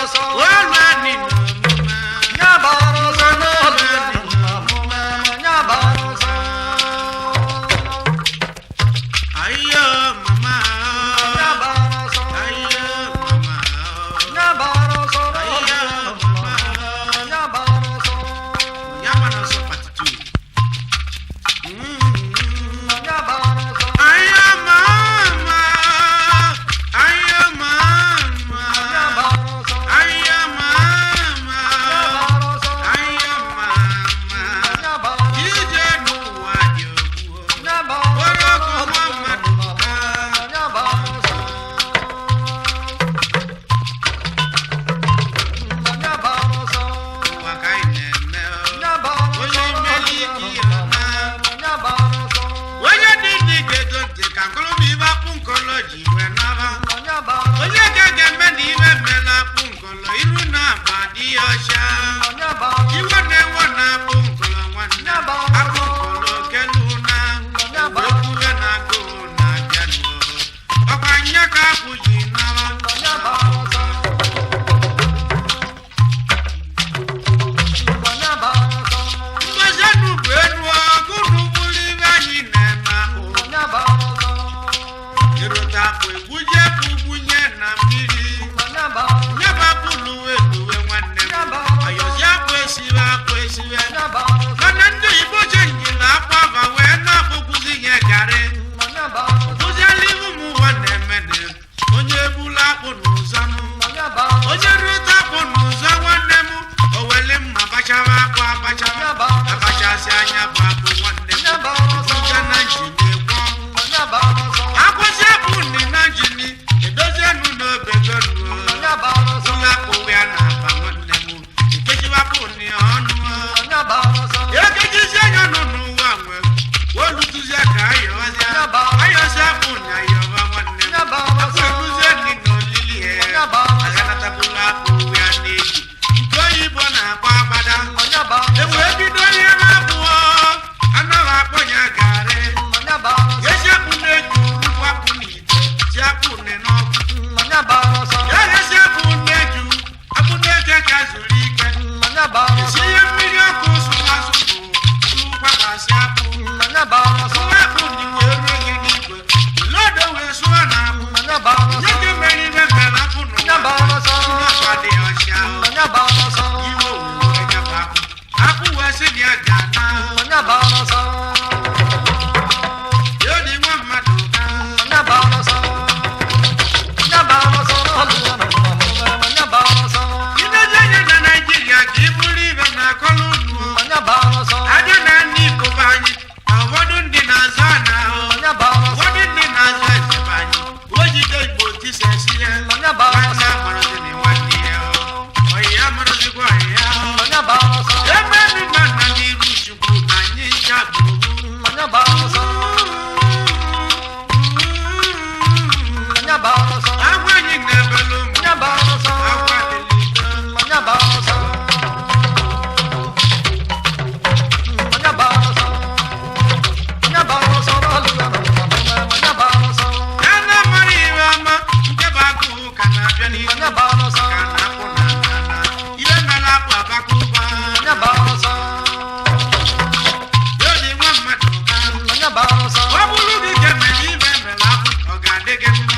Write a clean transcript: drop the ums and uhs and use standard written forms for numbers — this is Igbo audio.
ọsọ. Olu anyị n'omume. Nyabara ọsọ n'olu anyị n'omume. Nyabara ọsọ. Ayo mama. Nyabara ọsọ. Ayo mama. Nyabara ọsọ n'olu Ayo anyị mama. n'omume. Nyabara ọsọ. Nyabara ọsọ part 2. Nyabara ọsọ. Ayo mama. Ayo mama. Nyabara ọsọ. Ayo mama. Nyabara ọsọ. Ayo mama. Nyabara ọsọ. Ije n'ụwa dị ogbu. Nyabara Onye ọsọ ọkụ n'olu nwa anyị mmadụ n'omume. Nyabara ọsọ. Nyabara ọsọ. Ụwa ka anyị na-eme. Onye mmeli ike ya na. Onye dị ndị ga-edo ntị ka nkọlọm ibe akpụ nkọlọ ji wee naba. Onye ka ga-eme na ibe mela akpụ nkọlọ iru na aba dị ya ọcha. Iwe na-ewe na akpụ nkọlọ nwanne. Akpụ nkọlọ kelu na. Ekwuwe na agụụ na-abịa nụ. Ọkwa nya ka akpụ ji naba. Mgbazienu bụ enu ọgụ n'ụgbụrụ ibe anyị na-eme akpụ. Ịrụta akpụ egbuje akpụ gbunye na mmiri. Nyaba akpụ luwe luwe nwanne m. Ayọzi akpụ esiwe akpụ esiwe. Mana ndị Igbo chenjiri akpụ aba wee na-akpụkwuzi ihe garị. Kụziela iwu m ụwa na-eme na onye egbula akpụ n'ụzọ m. Onye rute akpụ n'ụzọ nwanne m, o weli mma bachawa akpụ abachawa. Abachasị anya bụ akpụ nwanne m. Ebuga na njin ekwo. Akwụsị akpụ nị na njin, edozienụ n'obegonu. Ụlọ akpụ ya na-aba nwanne m, ekechiwapụ nị ọnụ. Ekechizie anya nọ n'ụwa nwe, olutuzie ka ayọzịa. Ayọzịa akpụ nị ayọba nwanne m. Akpụ eluzie nị n'olili ya. Aganatabụla akpụ ya n'eji. Nke oyibo na-akpọ agbada. Ewu ebido ihe na-abụọ, anaghị akpọ ya garị. Esi akpụ na-eji urukwu akpụ n'ite, si akpụ nị n'ọkụ. Ya esi akpụ na-eju, akpụ na-eke ka zuru ike. Esi ihe mmiri ọkụ sụrụ asụ bụ ụkwabasị akpụ. Sụwa akpụ dị wee ruo gị n'igwe. Lodo wee sụọ na akpụ. Nye gị mere ibe mere akpụ n'ụwa. Akpa dị ọcha. Iwe owuwe nyabụ akpụ. Akpụ wee sị na ya ga na. Ya dị nwa mmadụ ka. Ideji anya na Naịjirịa ka ị bụrụ ibe na-akọlụ unu. Abịa na ndị Igbo be anyị, na ụfọdụ ndị na-azụ ana ahụ. Ụfọdụ ndị na-azụ eze be anyị. O jide Igbo tisesi ya. Nwanne amarụzi na nwanne ya. Ọyị ya amarụzikwa ọyị ya. Ebe ndị nna nna n'iru Chukwu na anyị ncha bụ ofu. Agwa anyị na-ebelu ụmụ. Agwa dịlị. Ya na-amara ihe ọma, nke bụ agụụ ka na-abịa n'ihu. Ka na-akpụ na na. Ihe mere akpụ abaka ụba. Ya dị nwa mmadụ ụka. Ọ bụrụ gị ka emere ibe mere akpụ, ọ ga-adị gị mma.